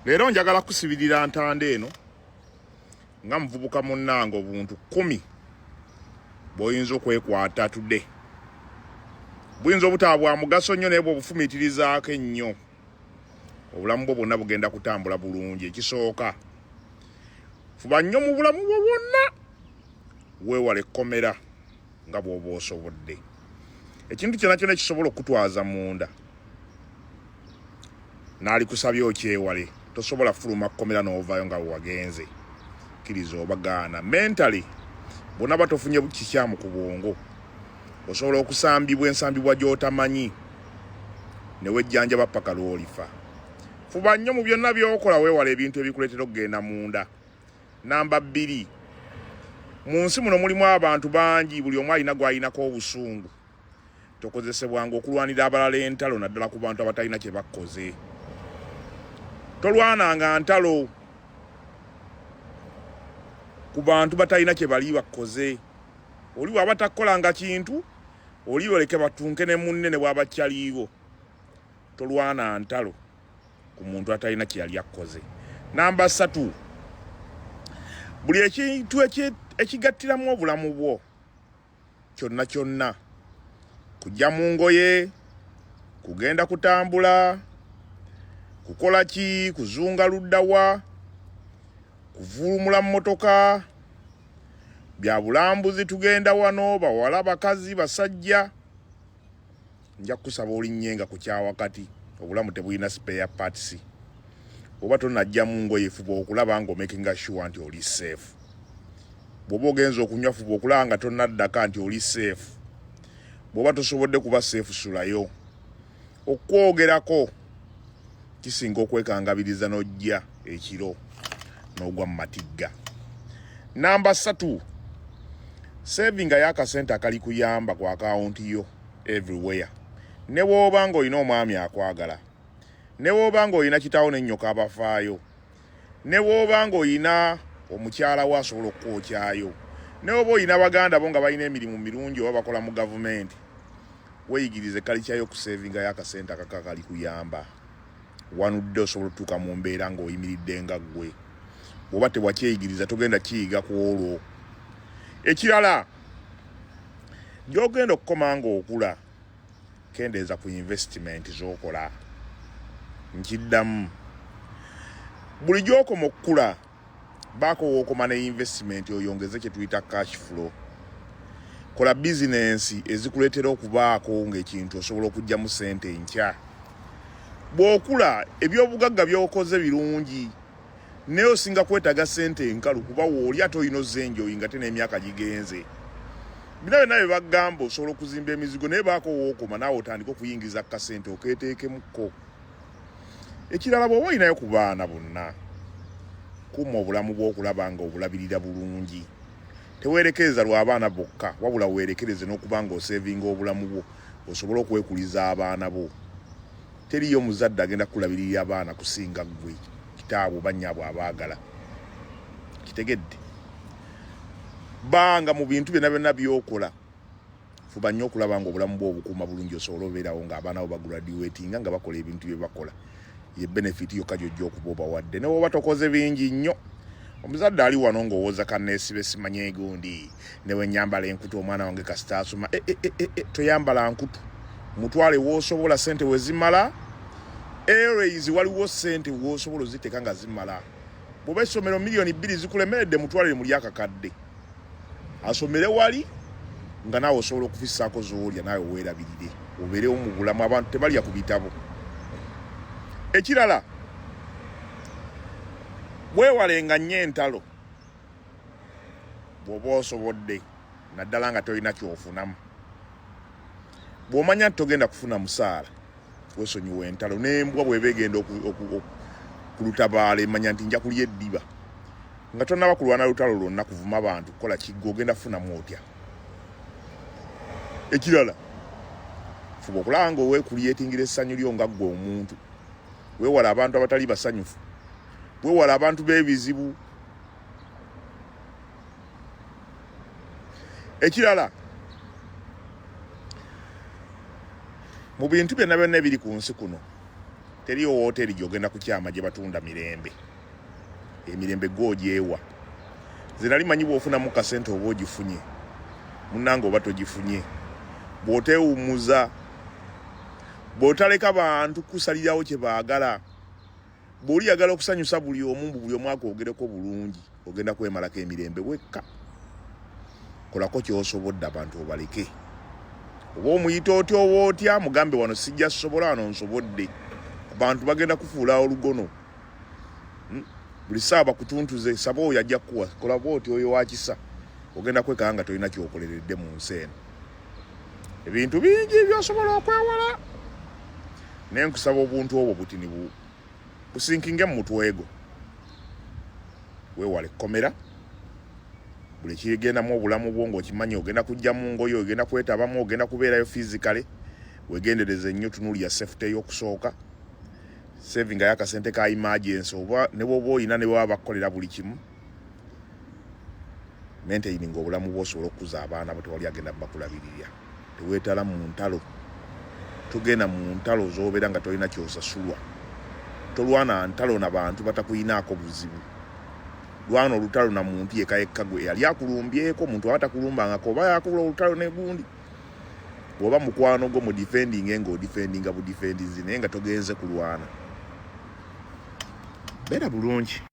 Leero njagala kusibirira ntanda eno nga muvubuka munnange, obuntu 10 bw'oyinza okwekwata today. Buyinza obutaba bwa mugaso nnyo, naye bw'obufumiitirizaako ennyo, obulamu bwo bwonna bugenda kutambula bulungi. Ekisooka, fuba nnyo mu bulamu bwo bwonna weewala ekkomera nga bw'oba osobodde. Ekintu kyonna kyonna ekisobola okukutwaza munda, naalikusabye okyewale. Tosobola fuluma kkomera n'ovaayo nga bwe wagenze. Kkiriza oba gaana, mentally bwonna ba tofunye kikyamu ku bwongo, osobola okusambibwa ensambibwa gy'otamanyi ne wejjanjaba paka lw'olifa. Fuba nnyo mu byonna by'okola weewala ebintu ebikuleetera okugenda munda. Namba 2, mu nsi muno mulimu abantu bangi, buli omu alina gw'alinako obusungu. Tokozesebwanga okulwanira abalala entalo, naddala ku bantu abatalina kye bakkoze. Tolwananga ntalo ku bantu batalina kye bali bakkoze. Oli bw'aba takkolanga kintu, oli oleke batunke ne munne ne bw'aba kyaliiwo. Tolwana ntalo ku muntu atalina kye yali akkoze. Namba 3, buli ekintu ekigattiramu obulamu bwo kyonna kyonna, kujja mu ngoye, kugenda kutambula, kukola ki, kuzunga luddawa, kuvulumula mmotoka, bya bulambuzi, tugenda wano, bawala, bakazi, basajja, nja kukusaba olinnyenga ku kyawakati. Obulamu tebulina spare parts. Oba tonajja mu ngoye, fuba okulaba nga omakinga sure nti oli safe. Bw'oba ogenza okunywa, fuba okulaba nga tonaddaka nti oli safe. Bw'oba tosobodde kuba safe, sulayo. Okwogerako kisinga okwekangabiriza n'ojja ekiro n'ogwa mu matigga. Namba 3, savinga y'akasente akali kuyamba ku akawunti yo everywhere. Ne bw'oba ng'olina omwami akwagala, ne bw'oba ng'olina kitaawo n'ennyoko abafaayo, ne bw'oba ng'olina omukyala wo asobola okukwokyayo, ne bw'oba olina baganda bo nga balina emirimu mirungi oba bakola mu gavumenti, weeyigirize culture y'okusavingayo akasente akaka kali kuyamba wanudde osobola otutuuka mu mbeera ng'oyimiridde nga ggwe. Bw'oba tewakyeyigiriza, togenda kiyiga ku olwo. Ekirala, gy'ogenda okukoma ng'okula, kendeeza ku investment z'okola. Nkiddamu, buli gy'okoma okukula, baako wookoma ne investment, oyongeze kye tuyita cash flow. Kola bizinensi ezikuleetera okubaako ng'ekintu osobola okuggyamu ssente enkya. Bw'okula, ebyobugagga by'okoze birungi, naye osinga kwetaaga ssente enkalu, kuba wooli ate olina ozenjoyi nga te n'emyaka gigenze. Bina byonna bye bagamba, osobola okuzimba emizigo, naye baako wookoma naawe otandike okuyingiza kasente okeeteekemukko. Ekirala, bw'oba olinayo ku baana bonna, kuuma obulamu bw'okulaba nga obulabirira bulungi. Teweerekereza lw'abaana bokka, wabula weerekereze n'okuba nga osavinga obulamu bwo osobole okwekuliza abaana bo. Teriyo muzadde agenda kukulabirira abaana kusinga ggwe kitaabwe oba nnyaabwe abaagala. Kitegedde banga mu bintu byonna byonna by'okola, fuba nnyo okulaba nga obulamu bwo obukuuma bulungi, osobole obeerawo ng'abaana bo bagraduatinga nga bakola ebintu bye bakola. Ye benefit yokka gy'ojja okuba obawadde, ne woba tokoze bingi nnyo. Omuzadde ali wano ng'owooza kaneesibe, simanye egundi, ne bwe nyambala enkutu omwana wange kasita asoma. E, e, e, e, e, toyambala nkutu, mutwale w'osobola sente we zimala. Airways waliwo sente w'osobola oziteeka nga zimala. Bw'oba essomero 2 million zikulemeredde, mutwalire muli akakadde asomere wali, nga naawe osobola okufissaako z'olya, naawe weerabirire, obeerewo mu bulamu. Abantu tebalya ku bitabo. Ekirala, weewalenga nnyo entalo bw'oba osobodde, naddala nga tolina kyofunamu. Bw'omanya nti togenda kufuna musaala, weesonyiwa entalo. N'embwa bw'eba egenda ku lutabaala, emanya nti nja kulya eddiba. Nga tonnaba kulwana lutalo lwonna, kuvuma bantu, kukola kiggo, ogenda kufunamu otya? Ekirala, fuba okulaba nga oweekuliyetingira essanyu lyo nga ggwe omuntu. Weewala abantu abatali basanyufu, weewala abantu b'ebizibu. Ekirala, mu bintu byonna byonna ebiri ku nsi kuno, Teriyo wooteri gy'ogenda kukyama gye batunda mirembe. Emirembe gw'ogyewa. Nze nali manyi bw'ofunamu kasente oba ogifunye, munnange oba togifunye. Bw'oteewummuza, bw'otaleka bantu kusalirawo kye baagala, bw'oliyagala okusanyusa buli omu mbu buli omu akwogereko bulungi, ogenda kwemalako emirembe wekka. Kolako ky'osobodde abantu obaleke. Oba omuyita otya oba otya, mugambe wano sijja sobola, wano nsobodde. Abantu bagenda kufuula olugono. Buli ssaawa bakutuntuze, saba oyo ajja kukuwa, kola bw'oti oyo wa kisa. Ogenda kwekanga nga tolina ky'okoleredde mu nsi eno. Ebintu bingi by'osobola okwewala. Naye nkusaba obuntu obwo buti ni businkinge mu mutwe gwo. Weewale ekkomera. Buli ekigendamu obulamu bwo ng'okimanyi ogenda kujja mu ngoye, ogenda kwetabamu, ogenda kubeerayo physically. Weegendereze nnyo, tunuulira safety ey'okusooka. Savingayo akasente ka emergency oba ne bw'oba olina ne bwebaba bakukolera buli kimu. Maintaining obulamu bwo osobole okukuza abaana bo, tewali agenda bakulabirira. Teweetala mu ntalo. Togenda mu ntalo z'obeera nga tolina ky'osasulwa. Tolwana ntalo na bantu batakuyinaako buzibu. Lwana olutalo na muntu yekka yekka gwe eyali akulumbyeko, omuntu aba takulumbangako oba yakola olutalo ne gundi. Bw'oba mukwano gwo mu defending ng'odefendinga budefendinzi naye nga togenze kulwana. Beera bulungi.